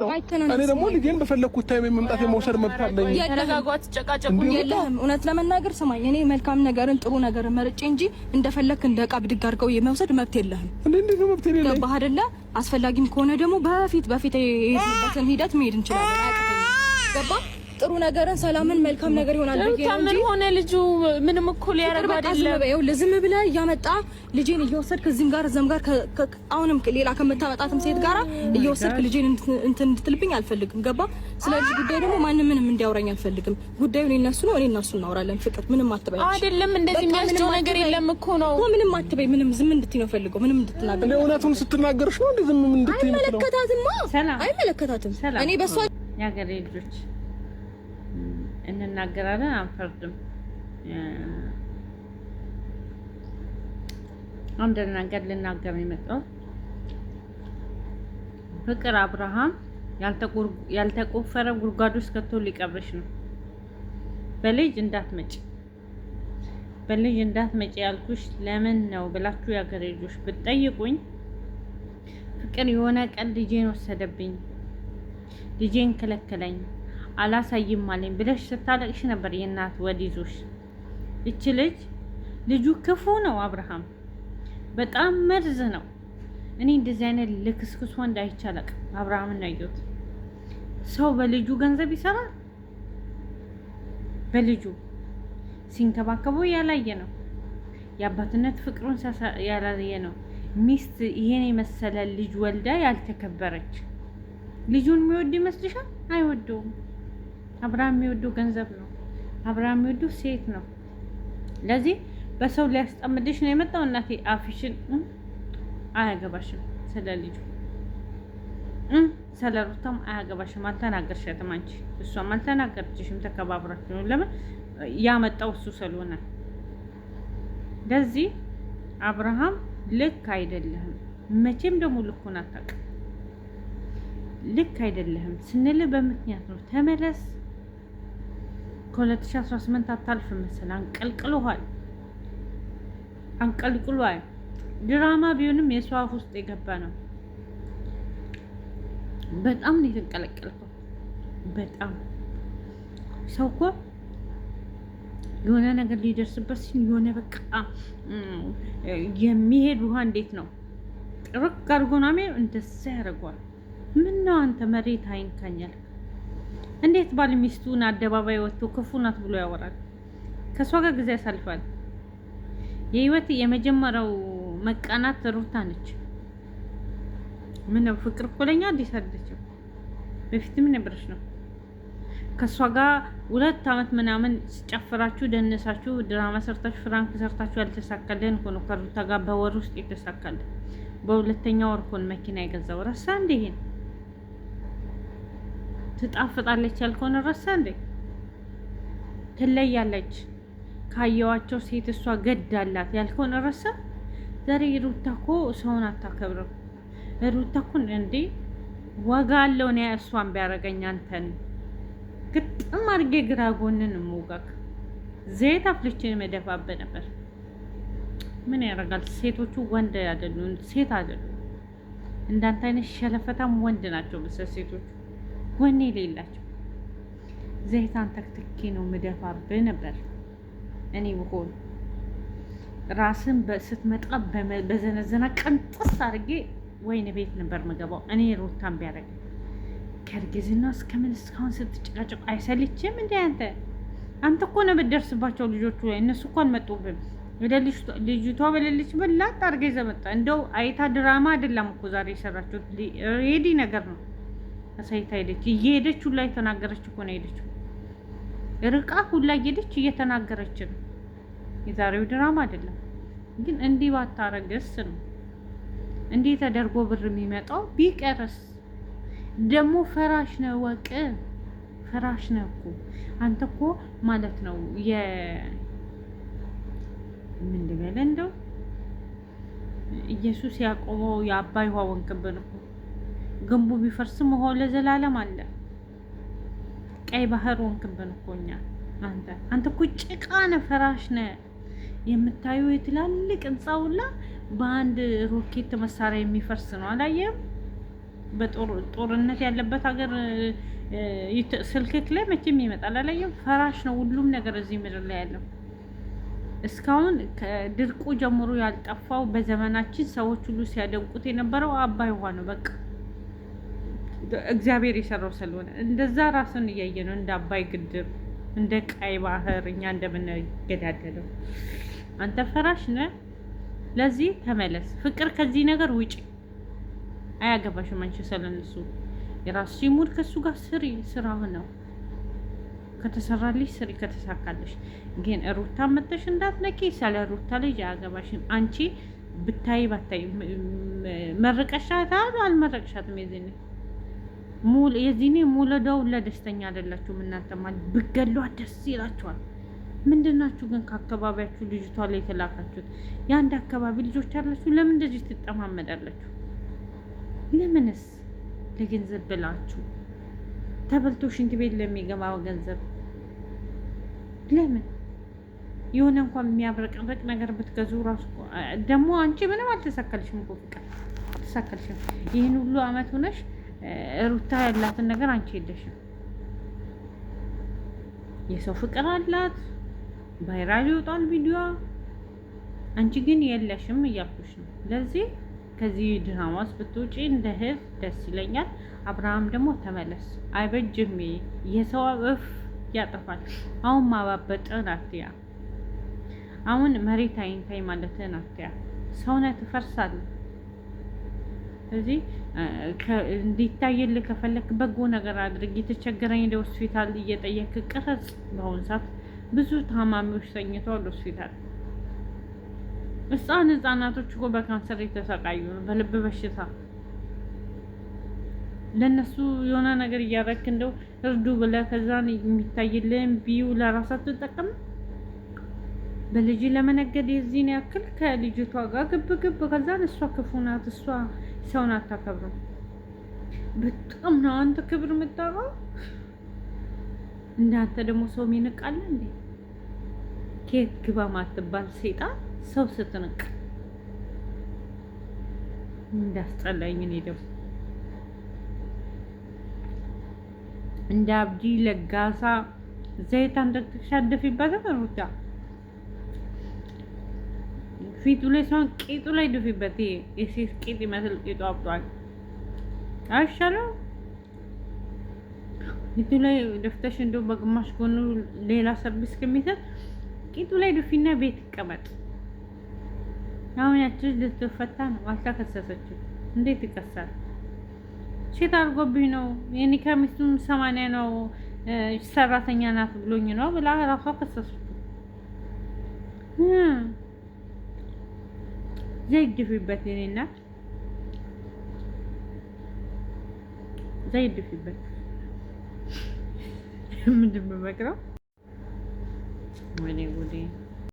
እኔ ደግሞ ልጄን በፈለግኩት time የመምጣት የመውሰድ መብት አለኝ። ተረጋጓት፣ ጨቃጨቁ የለህም። እውነት ለመናገር ስማኝ፣ እኔ መልካም ነገርን ጥሩ ነገርን መርጬ እንጂ እንደፈለክ እንደ ዕቃ ብድግ አድርገው የመውሰድ መብት የለህም። እንዴ እንዴት ነው መብት የሌለኝ? ገባህ አይደለ? አስፈላጊም ከሆነ ደግሞ በፊት በፊት የሄድንበትን ሂደት መሄድ እንችላለን። አያቅተኝም። ገባህ? ጥሩ ነገርን፣ ሰላምን፣ መልካም ነገር ይሆናል ብዬ ነው ምን እንጂ ሆነ ልጁ? ምንም እኮ ሊያደርግ በቃ ዝም አይደለም። በይ። ይኸውልህ ዝም ብለህ እያመጣ ልጄን እየወሰድክ እዚህም ጋር እዛም ጋር አሁንም ሌላ ከምታመጣትም ሴት ጋራ እየወሰድክ ልጄን እንትን እንድትልብኝ አልፈልግም። ገባ? ስለ ልጅ ጉዳይ ደግሞ ማንም ምንም እንዲያወራኝ አልፈልግም። ጉዳዩ እኔ እና እሱ ነው፣ እኔ እና እሱ እናወራለን። ፍቅር ምንም አትበይ። አይደለም እንደዚህ በቃ ምንም የሚያስጨው ነገር አትበይ። የለም እኮ ነው። እኮ ምንም አትበይ። ምንም ዝም እንድትይ ነው ፈልገው። ምንም እንድትናገር እኔ እውነቱን ስትናገርሽ ነው እንዴ ዝም እንድትይ የምትለው? አይመለከታትማ፣ ሰላም አይመለከታትም። ሰላም። እኔ በሷ የሀገሬ ልጆች እንናገራለን፣ አንፈርድም። አንድ ነገር ልናገር ነው የመጣሁት። ፍቅር አብርሃም ያልተቆፈረ ጉድጓድ ውስጥ ከቶ ሊቀብርሽ ነው። በልጅ እንዳትመጪ በልጅ እንዳትመጪ ያልኩሽ ለምን ነው ብላችሁ የሀገሬ ልጆች ብትጠይቁኝ፣ ፍቅር የሆነ ቀን ልጄን ወሰደብኝ፣ ልጄን ከለከለኝ፣ አላሳይም አለኝ ብለሽ ስታለቅሽ ነበር የእናት ወድ ይዞሽ። እች ልጅ ልጁ ክፉ ነው። አብርሃም በጣም መርዝ ነው። እኔ እንደዚህ አይነት ልክስክስ ወንድ አይቼ አላቅም። አብርሃምን አየሁት። ሰው በልጁ ገንዘብ ይሰራል። በልጁ ሲንከባከበው ያላየ ነው። የአባትነት ፍቅሩን ያላየ ነው። ሚስት ይሄን የመሰለ ልጅ ወልዳ ያልተከበረች ልጁን የሚወድ ይመስልሻል? አይወደውም። አብርሃም የሚወደው ገንዘብ ነው። አብርሃም የሚወደው ሴት ነው። ለዚህ በሰው ሊያስጠምድሽ ነው የመጣው። እናቴ አፍሽን አያገባሽም። ስለ ልጁ ስለ ሩታም አያገባሽም። አልተናገርሻትም አንቺ፣ እሷም አልተናገረችሽም። ተከባብራችሁ ነው። ለምን ያመጣው እሱ ስለሆነ። ለዚህ አብርሃም ልክ አይደለህም። መቼም ደግሞ ልኩን አታውቅም። ልክ አይደለህም ስንል በምክንያት ነው። ተመለስ። ከ2018 አታልፍ መሰል አንቀልቅሎሃል፣ አንቀልቅሏል። ድራማ ቢሆንም የሰው አፍ ውስጥ የገባ ነው። በጣም ነው የተንቀለቀልከው። በጣም ሰው እኮ የሆነ ነገር ሊደርስበት ሲል የሆነ በቃ የሚሄድ ውሃ እንዴት ነው ጥርቅ አድርጎ ነው እንደዛ ያደርገዋል። ምን ነው አንተ መሬት አይንካኛል። እንዴት ባል ሚስቱን አደባባይ ወጥቶ ክፉ ናት ብሎ ያወራል? ከእሷ ጋር ጊዜ ያሳልፋል። የህይወት የመጀመሪያው መቀናት ሩታ ነች። ምነው ፍቅር እኮ ለኛ አዲስ አይደለችም። በፊትም ነበረች ነው። ከእሷ ጋር 2 አመት ምናምን ጨፍራችሁ ደነሳችሁ፣ ድራማ ሰርታችሁ፣ prank ሰርታችሁ ያልተሳካልን እኮ ነው ከሩታ ጋር በወር ውስጥ የተሳካልን። በሁለተኛ ወር እኮ ነው መኪና የገዛው። ረሳ እንዴ? ይሄን ትጣፍጣለች ያልከውን ረሳ እንዴ? ትለያለች ካየዋቸው ሴት እሷ ገድ አላት ያልከውን ረሳ። ዛሬ ሩታ እኮ ሰውን አታከብርም። ሩታ እኮ እንዴ ዋጋ አለው። እኔ እሷን ቢያደርገኝ አንተን ግጥም አድርጌ ግራ ጎንን እምወጋክ ዘይት አፍልቼ መደፋብህ ነበር። ምን ያደርጋል? ሴቶቹ ወንድ አይደሉም፣ ሴት አይደሉም። እንዳንተ አይነት ሸለፈታም ወንድ ናቸው መሰል ሴቶቹ፣ ወኔ የሌላቸው። ዘይት አንተክትኬ ነው ምደፋብህ ነበር እኔ ብሆን። ራስን ስትመጣ በዘነዘና ቀንጥስ አድርጌ ወይን ቤት ነበር ምገባው እኔ ሩታን ቢያደርገኝ። ከእርግዝና እስከምን እስካሁን ስትጨቃጨቁ አይሰልችም እንዴ አንተ? አንተ እኮ ነው የምትደርስባቸው ልጆቹ ላይ፣ እነሱ እኮ አልመጡብም። ወደ ልጅቷ በሌለችበት ላጥ አድርገህ ይዘህ መጣ። እንደው አይታ ድራማ አይደለም እኮ ዛሬ የሰራችሁት ready ነገር ነው። አሳይታ ሄደች። እየሄደች ሁላ የተናገረች እኮ ነው ሄደችው። ርቃ ሁላ እየሄደች እየተናገረች ነው። የዛሬው ድራማ አይደለም ግን እንዲህ ባታረገስ ነው። እንዲህ ተደርጎ ብር የሚመጣው ቢቀርስ ደግሞ ፈራሽ ነው፣ ወቅ ፈራሽ ነው እኮ አንተ እኮ ማለት ነው። ምን ልበል እንደው ኢየሱስ ያቆመው የአባይ ውሃ ወንክብን እኮ ግንቡ ቢፈርስም ውሃው ለዘላለም አለ። ቀይ ባህር ወንክብን እኮ እኛ አንተ አንተ እኮ ጭቃ ነህ፣ ፈራሽ ነህ። የምታዩ የትላልቅ ህንፃ ሁላ በአንድ ሮኬት መሳሪያ የሚፈርስ ነው። አላየህም? በጦርነት ያለበት ሀገር ስልክክ ላይ መቼም ይመጣል። አላየም? ፈራሽ ነው ሁሉም ነገር እዚህ ምድር ላይ ያለው። እስካሁን ከድርቁ ጀምሮ ያልጠፋው በዘመናችን ሰዎች ሁሉ ሲያደንቁት የነበረው አባይ ውሃ ነው። በቃ እግዚአብሔር የሰራው ስለሆነ እንደዛ ራሱን እያየ ነው። እንደ አባይ ግድብ፣ እንደ ቀይ ባህር እኛ እንደምንገዳደለው አንተ ፈራሽ ነህ። ለዚህ ተመለስ ፍቅር፣ ከዚህ ነገር ውጪ። አያገባሽም አንቺ ስለነሱ። የራስሽ mood ከሱ ጋር ስሪ፣ ስራህ ነው። ከተሰራልሽ ስሪ፣ ከተሳካልሽ ግን ሩታ መተሽ እንዳትነኪ። ስለ ሩታ ልጅ አያገባሽም። አንቺ ብታይ ባታይ መርቀሻታል አልመረቅሻትም? የዚኔ ሙለዳው ለደስተኛ አይደላችሁም እናንተ ማለት ብገሏት ደስ ይላችኋል። ምንድናችሁ ግን ከአካባቢያችሁ ልጅቷ ላይ የተላካችሁት? የአንድ አካባቢ ልጆች አላችሁ። ለምን እንደዚህ ትጠማመዳላችሁ? ለምንስ ለገንዘብ ብላችሁ ተበልቶ ሽንት ቤት ለሚገባው ገንዘብ ለምን የሆነ እንኳን የሚያብረቀርቅ ነገር ብትገዙ ራሱ ደግሞ አንቺ ምንም አልተሳካልሽም እኮ ፍቅር አልተሳካልሽም። ይህን ሁሉ አመት ሆነሽ ሩታ ያላትን ነገር አንቺ የለሽም። የሰው ፍቅር አላት፣ viral ይወጣል ቪዲዮ፣ አንቺ ግን የለሽም እያልኩሽ ነው። ለዚህ ከዚህ ድራማ ውስጥ ብትውጪ እንደ ህዝብ ደስ ይለኛል። አብርሃም ደግሞ ተመለስ፣ አይበጅም። የሰው እፍ ያጠፋል። አሁን ማባበጥን አትያ፣ አሁን መሬት አይንካኝ ማለትን አትያ። ሰውነት ትፈርሳለህ። ስለዚህ እንዲታየልህ ከፈለክ በጎ ነገር አድርግ። የተቸገረኝ ወደ ሆስፒታል እየጠየክ ቅረጽ። በአሁኑ ሰዓት ብዙ ታማሚዎች ተኝተዋል ሆስፒታል። ህጻናቶች እኮ በካንሰር የተሰቃዩ ነው፣ በልብ በሽታ። ለእነሱ የሆነ ነገር እያደረክ እንደው እርዱ ብለህ ከዛን የሚታይልህን view ለራስህ አትጠቀም። በልጅ ለመነገድ የዚህን ያክል ከልጅቷ ጋር ግብ ግብ፣ ከዛን እሷ ክፉ ናት፣ እሷ ሰውን አታከብርም። በጣም ነው አንተ ክብር የምታውቀው። እንዳንተ ደግሞ ሰው ይንቃል እንዴ? ኬት ግባ ማትባል ሴጣን ሰው ስትንቅ እንዳስጠላኝ። እኔ ደግሞ እንደ አብዲ ለጋሳ ዘይት አንጠቅጥቅሻ አትደፊበትም። ሩታ ፊቱ ላይ ሳይሆን ቂጡ ላይ ድፊበት። ይሄ የሴት ቂጥ ይመስል ቂጡ አብጧል። አይሻልም? ፊቱ ላይ ደፍተሽ እንደው በግማሽ ጎኑ ሌላ service ከሚሰጥ ቂጡ ላይ ድፊና ቤት ይቀመጥ። አሁን ያቺ ልትፈታ ነው። አልተከሰሰችም። እንዴት ይከሳል? cheat አድርጎብኝ ነው የኔ ከሚስቱም 80 ነው ሰራተኛ ናት ብሎኝ ነው ብላ ራሷ ከሰሰችው። ዘይት ድፊበት የኔ እናት፣ ዘይት ድፊበት። ምንድን የምመክረው? ወይኔ ጉዴ!